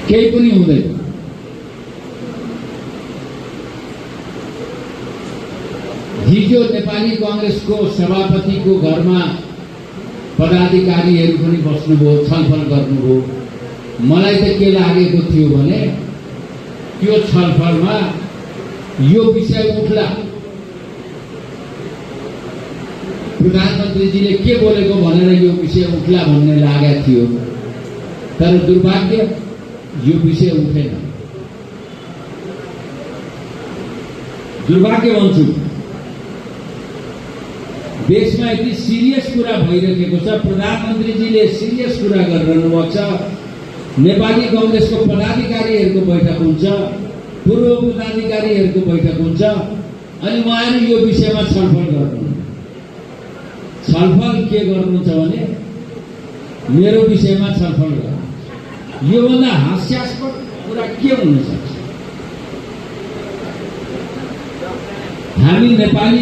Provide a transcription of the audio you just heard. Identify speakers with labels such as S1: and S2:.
S1: केही पनि हुँदैन। हिजो नेपाली कांग्रेसको सभापतिको घरमा पदाधिकारीहरू पनि बस्नुभयो, छलफल गर्नुभयो। मलाई त के लागेको थियो भने त्यो छलफलमा यो विषय उठ्ला, प्रधानमन्त्रीजीले के बोलेको भनेर यो विषय उठ्ला भन्ने लागेको थियो। तर दुर्भाग्य यो विषय उठेन। दुर्भाग्य भन्छु। देशमा यति सिरियस कुरा भइरहेको छ, प्रधानमन्त्रीजीले सिरियस कुरा गरिरहनु भएको छ। नेपाली कांग्रेसको पदाधिकारीहरूको बैठक हुन्छ, पूर्व पदाधिकारीहरूको बैठक हुन्छ, अनि उहाँहरू यो विषयमा छलफल गर्नुहुन्छ। छलफल के गर्नुहुन्छ भने मेरो विषयमा छलफल गर्नु। योभन्दा हास्यास्पद कुरा के हुन सक्छ? हामी नेपाली